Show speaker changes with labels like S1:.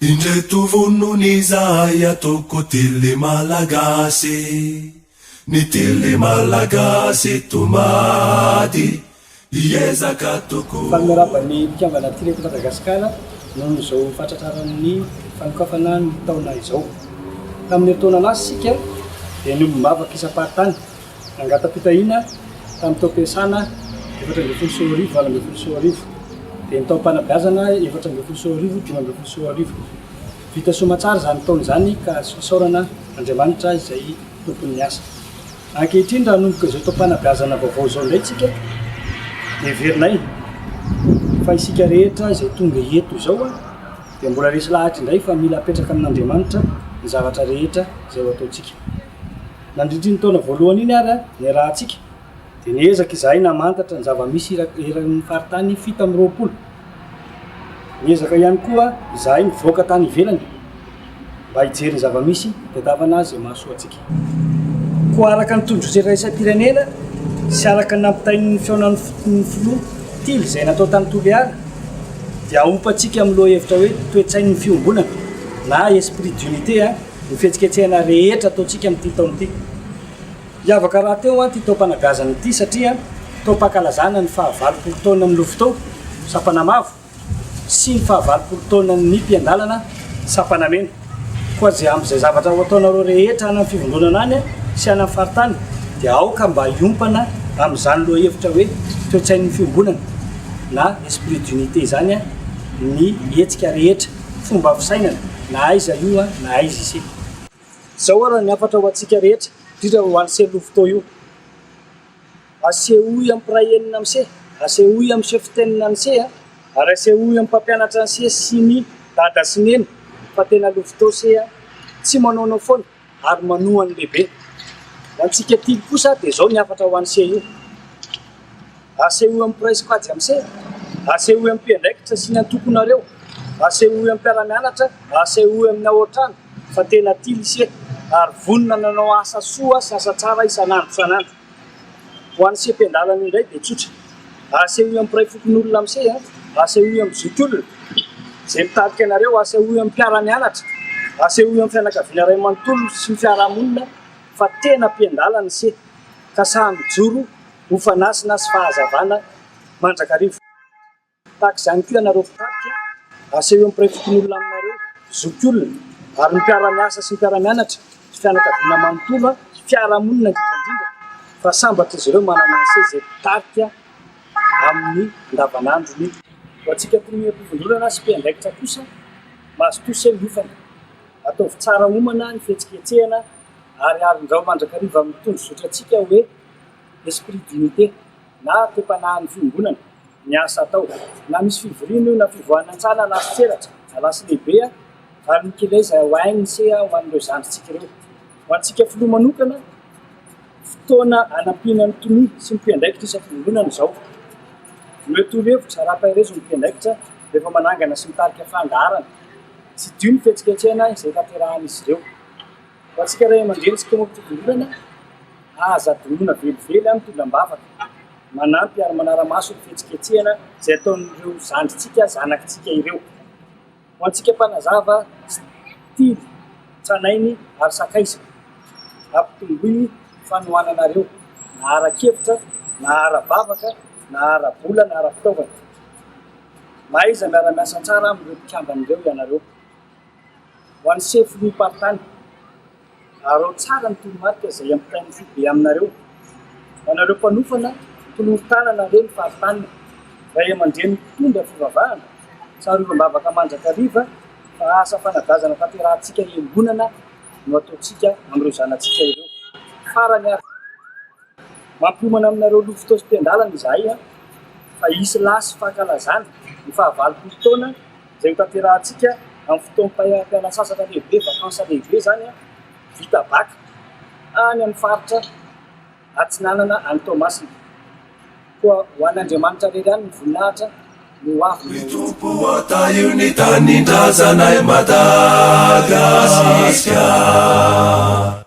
S1: Indreto vonona izahay ataoko Tily Malagasy Ny Tily Malagasy tomady hiezaka tokoa.
S2: Faly miarahaba ny mpikambana Tily eto Madagasikara noho izao fahatratraran'ny fanokafana ny taona izao. Tamin'ny herintaona lasa isika dia niombom-bavaka isam-paritany Nangatam-pitahiana tamin'ny taom-piasana 2014 2018 dia ny taom-panabeazana 2014 2015. Vita soamatsara izany taona izany ka azo isaorana Andriamanitra izay tompon'ny asa. Ankehitriny raha hanomboka izao taom-panabeazana vaovao izao indray isika dia heverinay fa isika rehetra izay tonga eto izao dia mbola resy lahatra indray fa mila apetraka amin'Andriamanitra ny zavatra rehetra izay ho ataontsika. Nandritra iny taona voalohany iny ary niarahantsika dia niezaka izahay namantatra ny zava-misy eran'ny faritany 27. Niezaka ihany koa izahay nivoaka tany ivelany mba hijery ny zava-misy hitadiavana izay mahasoa antsika. Koa araka ny tondrozotra iraisam-pirenena sy araka ny nampitain'ny fihaonan'ny filoha Tily izay natao tany Toliara dia ahompantsika amin'ny lohahevitra hoe toe-tsain'ny fiombonana na esprit d'unité Ny fihetsiketsehana rehetra ataontsika amin'ity taona ity. Hiavaka rahateo ity taom-panagazana ity satria taom-pankalazana ny faha 80 taonan'ny Lovitao, sampana mavo, sy ny faha 80 taonan'ny mpiandalana, sampana mena. Koa izay amin'izay zavatra ho ataonareo rehetra any amin'ny fivondronana any sy any amin'ny faritany dia aoka mba hiompana amin'izany lohahevitra hoe toe-tsain'ny fiombonana na esprit d'unité izany ny hetsika rehetra. Fomba fisainana, na aiza io na aiza ise. Izao ary ny hafatra ho antsika rehetra, indrindra ho an'ise Louveteau io. Asehoy amin'ny mpiray enina amin'ise, asehoy amin'ny chef tenina an'ise, ary asehoy amin'ny mpampianatra an'ise sy ny dada sy neny fa tena Louveteau se tsy manaonao foana ary manoa ny lehibe. Ho antsika tily kosa dia izao ny hafatra ho an'ise io. Asehoy amin'ny mpiray sokajy amin'ise, asehoy amin'ny mpiandraikitra sy ny antokonareo, asehoy amin'ny mpiara-mianatra, asehoy amin'ny ao an-trano fa tena tia ise ary vonona nanao asa soa sy asa tsara isan'andro isan'andro. Ho an'ny seha-piandalana indray dia tsotra. Asehoy amin'ny mpiray fokonolona amin'ise, asehoy amin'ny zokiolona izay mitarika anareo, asehoy amin'ny mpiara-mianatra, asehoy amin'ny fianakaviana iray manontolo sy ny fiarahamonina fa tena mpiandalana ise ka sahy mijoro ho fanasina sy fahazavana mandrakariva. Tahaka izany koa ianareo mpitarika, asehoy amin'ny mpiray fokonolona aminareo, zokiolona, ary ny mpiara-miasa sy ny mpiara-mianatra, sy fianakaviana manontolo, sy fiarahamonina indrindra indrindra, fa sambatra izy ireo manana an'se izay mpitarika amin'ny andavanandrony. Ho antsika mpiombom-pivondronana sy mpiandraikitra kosa, mazotoa se miofana. Ataovy tsara omana ny fihetsiketsehana ary arindrao mandrakariva amin'ny tondrozotrantsika hoe esprit d'unité na toe-panahin'ny fiombonana ny asa atao. Na misy fivoriana io na fivoahana an-tsaha na lasy tselatra na lasy lehibe ary ny keleza ho ANC ho an'ireo zandrintsika ireo. Ho antsika filoha manokana, fotoana hanampiana ny tonia sy ny mpiandraikitra isam-pivondronana izao. Omeo torohevitra ary ampaherezo ny mpiandraikitra rehefa manangana sy mitarika fandaharana. Tsidiho ny fihetsiketsehana izay tanterahan'izy ireo. Ho antsika ray aman-dreny sy mpiombom-pivondronana, aza adinoina velively amin'ny mitondra am-bavaka, manampy ary manara-maso ny fihetsiketsehana izay ataon'ireo zandrintsika, zanakitsika ireo. Ho antsika mpanazava sy tily, tranainy ary sakaiza, ampitomboy ny fanohananareo, na ara-kevitra, na ara-bavaka, na ara-bola, na ara-pitaovana. Mahaiza miara-miasa tsara amin'ireo mpikambana ireo ianareo. Ho an'ny sefo filoham-paritany, araho tsara ny toromarika izay ampitain'ny foibe aminareo. Ho anareo mpanofana, tolory tanana re ny faritany. Ray aman-dreny mpitondra fivavahana, tsarovy am-bavaka mandrakariva fa asa fanagazana tanterahantsika iombonana no ataontsika amin'ireo zanatsika ireo. Farany ary. Mampiomana aminareo lofotosim-piandalana izahay fa hisy lasy fankalazana ny faha 80 taona izay hotanterahantsika amin'ny fotoam-pialan-tsasatra lehibe, vacances lehibe izany, vita bac any amin'ny faritra atsinanana any Toamasina. Koa ho an'Andriamanitra irery ihany ny voninahitra no ho avy
S1: Ry Tompo ô tahio ny tanindrazanay Madagasikara.